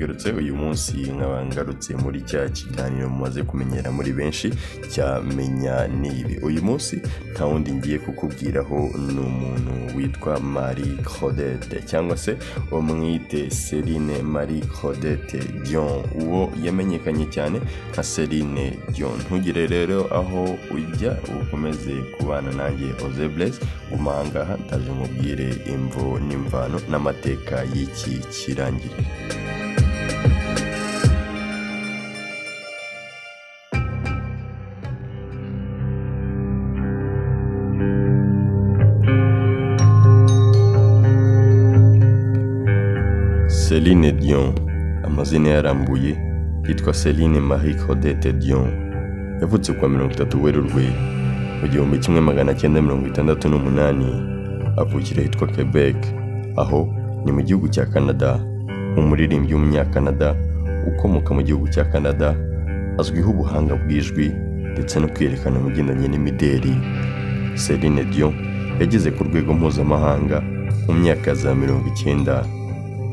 Ngarutse uyu munsi, nkaba ngarutse muri cya kiganiro mumaze kumenyera muri benshi cya Menya Nibi. Uyu munsi nta wundi ngiye kukubwiraho, ni umuntu witwa Marie Claudette, cyangwa se umwite Celine Marie Claudette Dion, uwo yamenyekanye cyane nka Celine Dion. Ntugire rero aho ujya, ukomeze kubana nanjye Jose Blaise. Guma aha ngaha, ndaje nkubwire imvo n'imvano n'amateka y'iki kirangirire. Celine Dion, amazina yarambuye yitwa Celine Marie Claudette Dion, yavutse kuwa 30 Werurwe mu 1968, avukira ahitwa Quebec, aho ni mu gihugu cya Canada. Umuririmbyi w'umunyakanada ukomoka mu gihugu cya Canada, azwiho ubuhanga bw'ijwi ndetse no kwiyerekana mu bigendanye n'imideri. Celine Dion yageze ku rwego mpuzamahanga mu myaka za 90,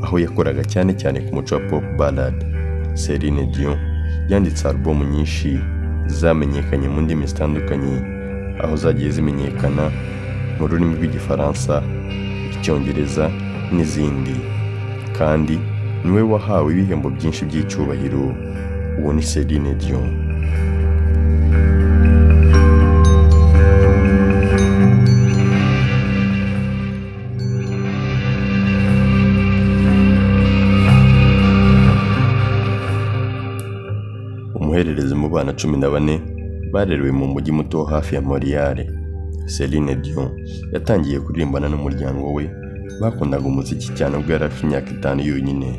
aho yakoraga cyane cyane ku muco wa pop ballad. Celine Dion yanditse album nyinshi zamenyekanye mu ndimi zitandukanye, aho zagiye zimenyekana mu rurimi rw'Igifaransa, Icyongereza n'izindi. Kandi niwe wahawe ibihembo byinshi by'icyubahiro. Uwo ni Celine Dion. Umuhererezi mu bana 14 barerewe mu mujyi muto hafi ya Montreal, Celine Dion yatangiye kuririmbana n'umuryango we. Bakundaga umuziki cyane ubwo yari afite imyaka 5 yonyine.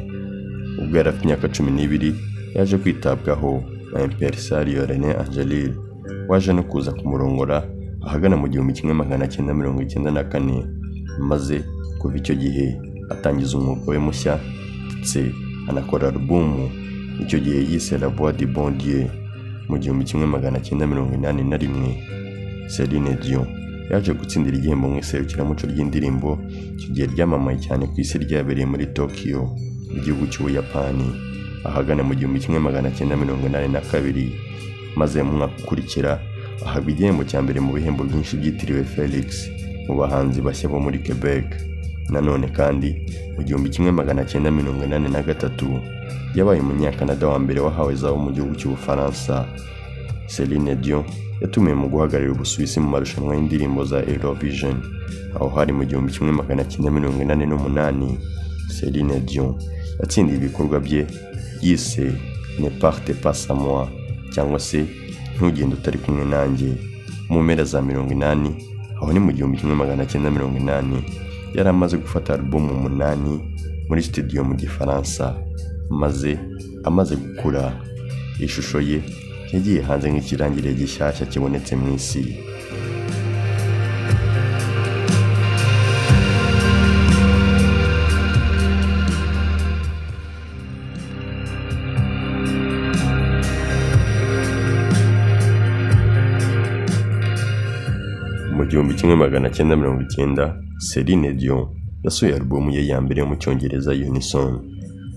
Ubwo yari afite imyaka 12, yaje kwitabwaho na impresario René Angelil, waje no kuza kumurongora ahagana mu 1994, maze kuva icyo gihe atangiza umwuga we mushya, ndetse anakora alubumu icyo gihe yise La Voix du Bon Dieu mu 1981. Celine Dion yaje gutsindira igihembo mu iserukiramuco ry'indirimbo icyo gihe ryamamaye cyane ku isi, ryabereye muri Tokyo mu gihugu cy'Ubuyapani ahagana mu 1982, maze mu mwaka ukurikira ahabwa igihembo cya mbere mu bihembo byinshi byitiriwe Felix mu bahanzi bashya bo muri Quebec. Nanone kandi mu 1983 yabaye umunyakanada wa mbere wahawe zahabu mu gihugu cy'Ubufaransa. Celine Dion yatumiwe mu guhagararira Ubusuwisi mu marushanwa y'indirimbo za Eurovision, aho hari mu 1988. Celine Dion yatsindiye ibikorwa bye yise Ne parte pas sans moi, cyangwa se Ntugende utari kumwe nanjye. Mu mpera za 80, aho ni mu 1980, yari amaze gufata album umunani muri studio mu Gifaransa, maze amaze gukura ishusho ye yagiye hanze nk'ikirangirire gishyashya kibonetse mu isi. Mu 1990, Celine Dion yasohoye album ye ya mbere yo mu Cyongereza Unison,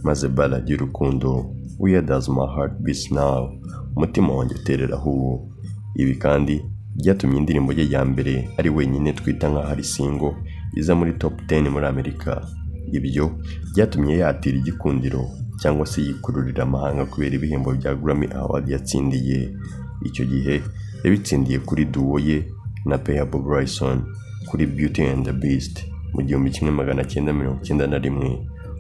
maze ballad y'urukundo Where Does My Heart Beat Now, Umutima wanjye utereraho ubu. Ibi kandi byatumye indirimbo ye ya mbere ari wenyine, twita nk'aho ari single, iza muri top 10 muri Amerika. Ibyo byatumye yatira igikundiro cyangwa se yikururira amahanga kubera ibihembo bya Grammy Award yatsindiye. Icyo gihe yabitsindiye kuri duo ye na Peabo Bryson kuri Beauty and the Beast mu 1991,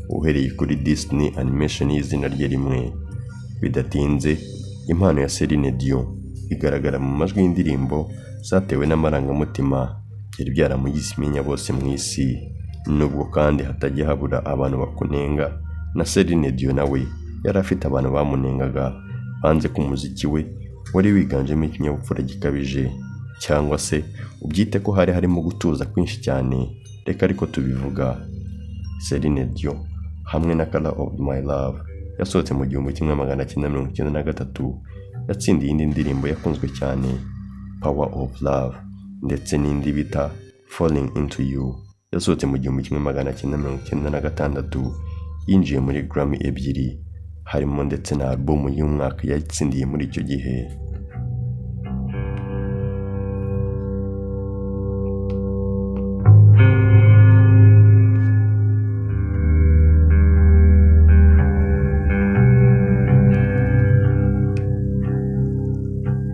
uhereye kuri Disney animation y'izina rye rimwe. Bidatinze impano ya Celine Dion igaragara mu majwi y'indirimbo zatewe n'amarangamutima byari byaramugize imenya bose mu isi. Nubwo kandi hatajya habura abantu bakunenga, na Celine Dion nawe yari afite abantu bamunengaga, banze ko umuziki we wari wiganjemo ikinyabupfura gikabije, cyangwa se ubyite ko hari harimo gutuza kwinshi cyane, reka ariko tubivuga. Celine Dion hamwe na Color of My Love yasohotse mu 1993, yatsindiye indi ndirimbo yakunzwe cyane Power of Love, ndetse n'indi bita Falling Into You yasohotse mu 1996. yinjiye muri Grammy 2, harimo ndetse na album y'umwaka yatsindiye muri icyo gihe.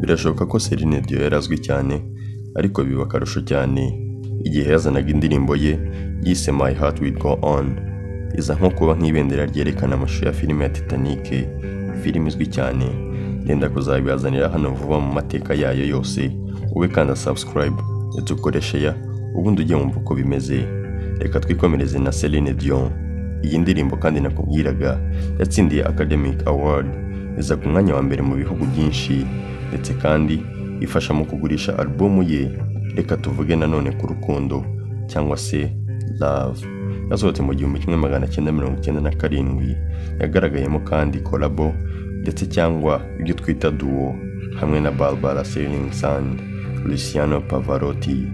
Birashoboka ko Celine Dion yari azwi cyane, ariko biba akarusho cyane igihe yazanaga indirimbo ye yise My Heart Will Go On, iza nko kuba nk'ibendera ryerekana amashusho ya filime ya Titanic, filime izwi cyane. Ndenda kuzabibazanira hano vuba mu mateka yayo yose, ube kanda subscribe ndetse ukore share, ubundi ujye wumva uko bimeze. Reka twikomereze na Celine Dion. Iyi ndirimbo kandi nakubwiraga yatsindiye Academy Award, iza ku mwanya wa mbere mu bihugu byinshi, ndetse kandi ifasha mu kugurisha alubumu ye. Reka tuvuge nanone ku rukundo cyangwa se Love, yasohotse mu 1997, yagaragayemo kandi collabo ndetse cyangwa ibyo twita duo hamwe na Barbara Streisand, Luciano Pavarotti,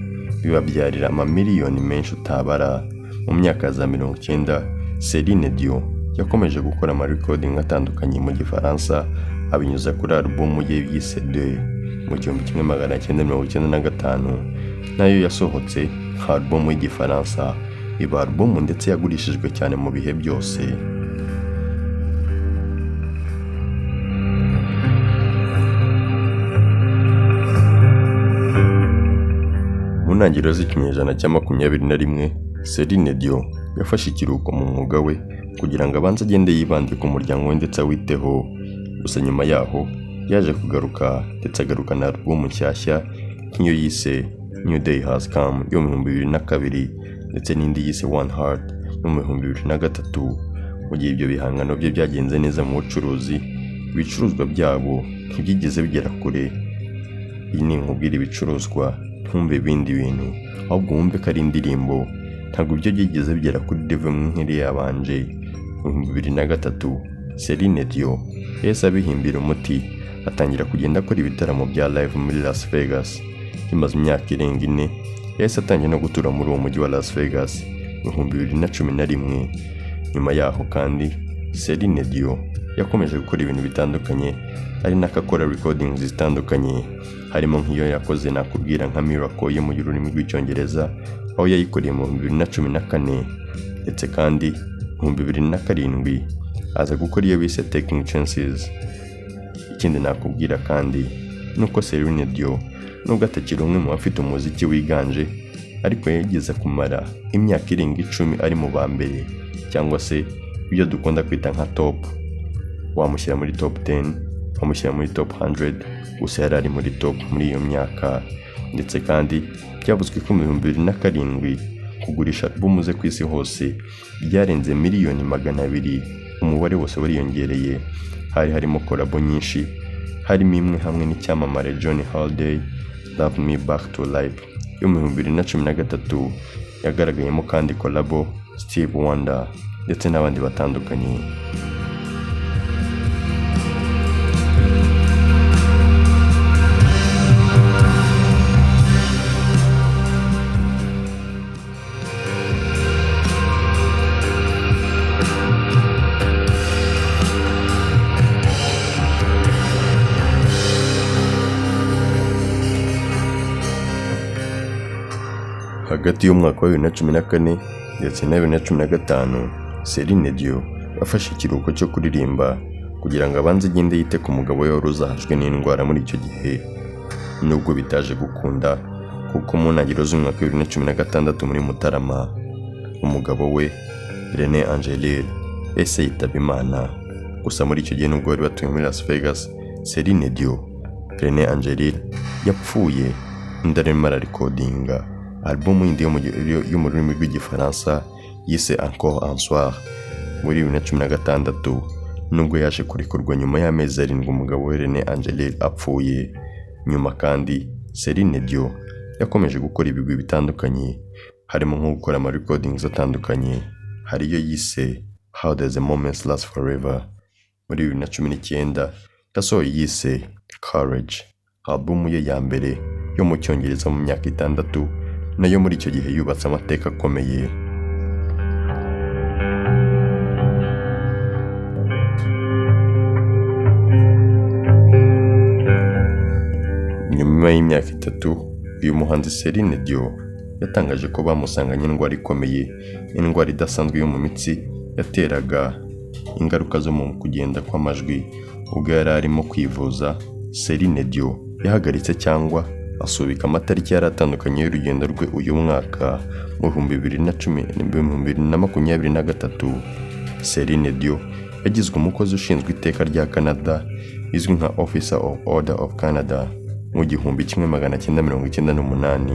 bibabyarira amamiliyoni menshi utabara. Mu myaka za 90 Celine Dion yakomeje gukora amarecording atandukanye mu Gifaransa, abinyuza kuri alubumu ye yise Deux mu 1995, nayo yasohotse nka alubumu y'Igifaransa, iba alubumu ndetse yagurishijwe cyane mu bihe byose. Mu ntangiriro z'ikinyejana cya 21, Celine Dion yafashe ikiruhuko mu mwuga we kugira ngo abanze agende yibande ku muryango we ndetse awiteho. Gusa nyuma yaho yaje kugaruka ndetse agarukana alubumu nshyashya nk'iyo yise New Day Has Come yo mu 2002, ndetse n'indi yise One Heart yo mu 2003. Mu gihe ibyo bihangano bye byagenze neza mu bucuruzi, ibicuruzwa byabo ntibyigeze bigera kure. Iyi ni inkubwira ibicuruzwa, ntumve ibindi bintu, ahubwo wumve ko ari indirimbo. Ntabwo ibyo byigeze bigera kuri level nk'iri yabanje. Mu 2003 Celine Dion yahise abihimbira umuti, atangira kugenda akora ibitaramo bya live muri Las Vegas. Bimaze imyaka irenga 4, yahise atangira no gutura muri uwo mujyi wa Las Vegas mu 2011. Nyuma yaho kandi Celine Dion yakomeje gukora ibintu bitandukanye, ari nako akora recordings zitandukanye, harimo nk'iyo yakoze nakubwira nka Miracle yo mu rurimi rw'Icyongereza, aho yayikoreye mu 2014, ndetse kandi mu 2007 aza gukora iyo bise Taking Chances. Ikindi nakubwira kandi nuko Celine Dion nubwo atakiri umwe mu bafite umuziki wiganje, ariko yigeze kumara imyaka irenga 10 ari mu ba mbere, cyangwa se ibyo dukunda kwita nka top. Wamushyira muri top 10, wamushyira muri top 100, gusa yari ari muri top muri iyo myaka. Ndetse kandi byavuzwe ko mu 2007 kugurisha alubumu ze ku isi hose byarenze miliyoni 200, umubare wose wariyongereye. Hari harimo collabo nyinshi, harimo imwe hamwe n'icyamamare Johnny Hallyday, Love Me Back to Life yo mu 2013, yagaragayemo kandi collabo Steve Wonder ndetse n'abandi batandukanye. Hagati y'umwaka wa 2014 ndetse na 2015, Celine Dion yafashe ikiruhuko cyo kuririmba kugira ngo abanze agende yite ku mugabo we wari uzahajwe n'indwara muri icyo gihe, nubwo bitaje gukunda kuko mu ntangiriro z'umwaka wa 2016 muri Mutarama, umugabo we René Angelil yahise yitaba Imana. Gusa muri icyo gihe nubwo bari batuye muri Las Vegas, Celine Dion, René Angelil yapfuye undi arimo ararikodinga alubumu yindi yo mu rurimi rw'Igifaransa yise Encore un soir muri 2016, nubwo yaje kurekurwa nyuma y'amezi 7 umugabo we René Angelil apfuye. Nyuma kandi Celine Dion yakomeje gukora ibigwi bitandukanye, harimo nko gukora ama recordings atandukanye, hari iyo yise How Does a Moment Last Forever. Muri 2019 yasohoye yise Courage, alubumu ye ya mbere yo mu Cyongereza mu myaka 6, nayo muri icyo gihe yubatse amateka akomeye. Nyuma y'imyaka 3, uyu muhanzi Celine Dion yatangaje ko bamusanganye indwara ikomeye, indwara idasanzwe yo mu mitsi yateraga ingaruka zo mu kugenda kw'amajwi. Ubwo yari arimo kwivuza, Celine Dion yahagaritse cyangwa asubika amatariki yari atandukanye y'urugendo rwe uyu mwaka mu 2023. Celine Dion yagizwe umukozi ushinzwe iteka rya Canada izwi nka Officer of Order of Canada mu 1998.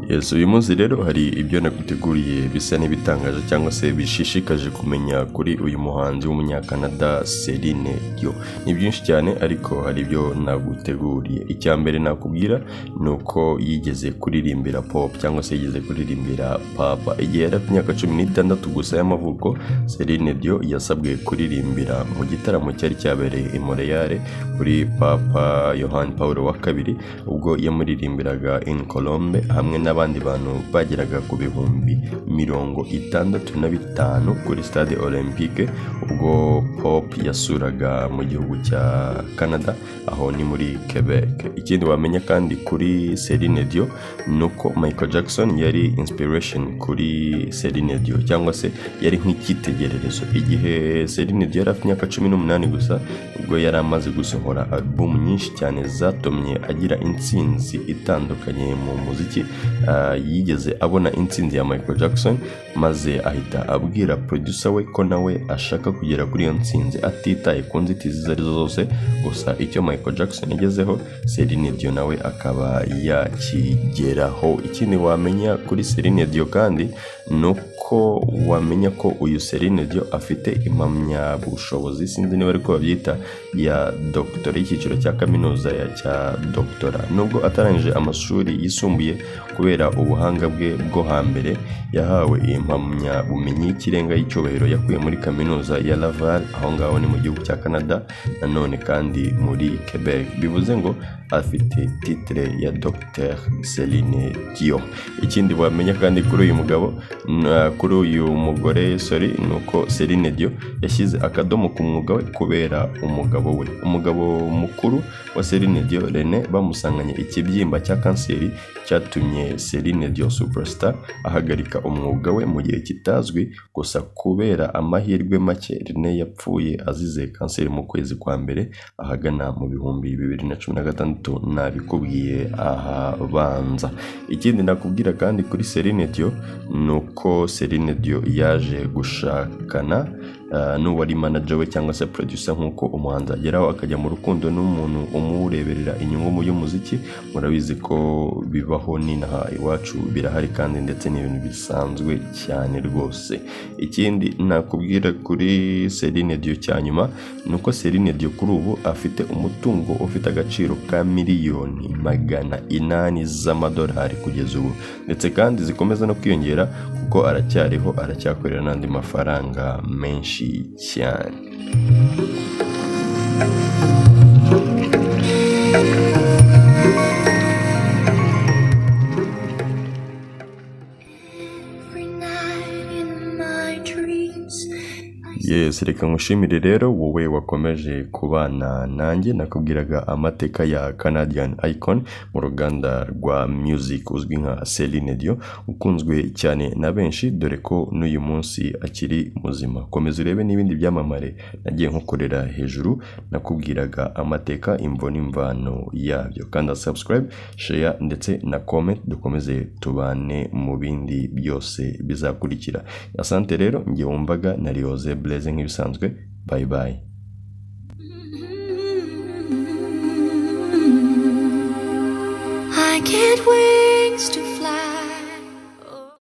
Yes, uyu munsi rero hari ibyo naguteguriye bisa n'ibitangaje cyangwa se bishishikaje kumenya kuri uyu muhanzi w'umunyakanada Celine Dion. Ni byinshi cyane ariko hari ibyo naguteguriye. Icya mbere nakubwira ni uko yigeze kuririmbira pop cyangwa se yigeze kuririmbira papa. Igihe yari afite imyaka 16 gusa y'amavuko, Celine Dion yasabwe kuririmbira mu gitaramo cyari cyabereye i Montreal kuri Papa Yohani Paul wa kabiri, ubwo yamuririmbiraga In Colombe hamwe n'abandi bantu bageraga ku 65,000 kuri Stade Olympique ubwo Pop yasuraga mu gihugu cya Canada, aho ni muri Quebec. Ikindi wamenya kandi kuri Celine Dion ni uko Michael Jackson yari inspiration kuri Celine Dion cyangwa se yari nk'icyitegererezo. Igihe Celine Dion yari afite imyaka 18 gusa, ubwo yari amaze gusohora album nyinshi cyane zatumye agira intsinzi itandukanye mu muziki, yigeze abona intsinzi ya Michael Jackson maze ahita abwira producer we ko nawe ashaka kugera kuri iyo ntsinzi atitaye ku nzitizi izo arizo zose. Gusa icyo Michael Jackson yagezeho, Celine Dion nawe akaba yakigeraho. Ikindi wamenya kuri Celine Dion kandi ni uko wamenya ko uyu Celine Dion afite impamyabushobozi, sinzi niba ariko babyita, ya doctora y'icyiciro cya kaminuza cya doctora. Nubwo atarangije amashuri yisumbuye, kubera ubuhanga bwe bwo hambere yahawe impamyabumenyi y'ikirenga y'icyubahiro yakuye muri kaminuza ya Laval, aho ngaho ni mu gihugu cya Canada, nanone kandi muri Quebec. Bivuze ngo afite titre ya Dr Celine Dion. Ikindi wamenya kandi kuri uyu mugabo, kuri uyu mugore sorry, ni uko Celine Dion yashyize akadomo ku mwuga we kubera umugabo we. Umugabo mukuru wa Celine Dion, René, bamusanganye ikibyimba cya kanseri cyatumye Celine Dion Superstar ahagarika umwuga we mu gihe kitazwi. Gusa kubera amahirwe make, René yapfuye azize kanseri mu kwezi kwa mbere ahagana mu 2016, nabikubwiye ahabanza. Ikindi nakubwira kandi kuri Celine Dion ni uko Celine Dion yaje gushakana n'uwari manager we cyangwa se producer, nk'uko umuhanzi ageraho akajya mu rukundo n'umuntu umureberera inyungu mu y'umuziki. Murabizi ko bibaho n'inaha iwacu birahari kandi ndetse ni ibintu bisanzwe cyane rwose. Ikindi nakubwira kuri Celine Dion cya nyuma ni uko Celine Dion kuri ubu afite umutungo ufite agaciro ka miliyoni 800 z'amadolari kugeza ubu, ndetse kandi zikomeza no kwiyongera kuko aracyariho, aracyakorera n'andi mafaranga menshi cyane. Every night in my dreams, I Yes, reka nkushimire rero wowe wakomeje kubana nanjye. Nakubwiraga amateka ya Canadian Icon mu ruganda rwa music uzwi nka Celine Dion, ukunzwe cyane na benshi dore ko n'uyu munsi akiri muzima. Komeza urebe n'ibindi byamamare nagiye nkukorera hejuru, nakubwiraga amateka imvo n'imvano yabyo. Kanda subscribe, share ndetse na comment, dukomeze tubane mu bindi byose bizakurikira. Asante rero, njye wumvaga na Rioze Blaise nk'ibisanzwe. Bye bye. I get wings to fly.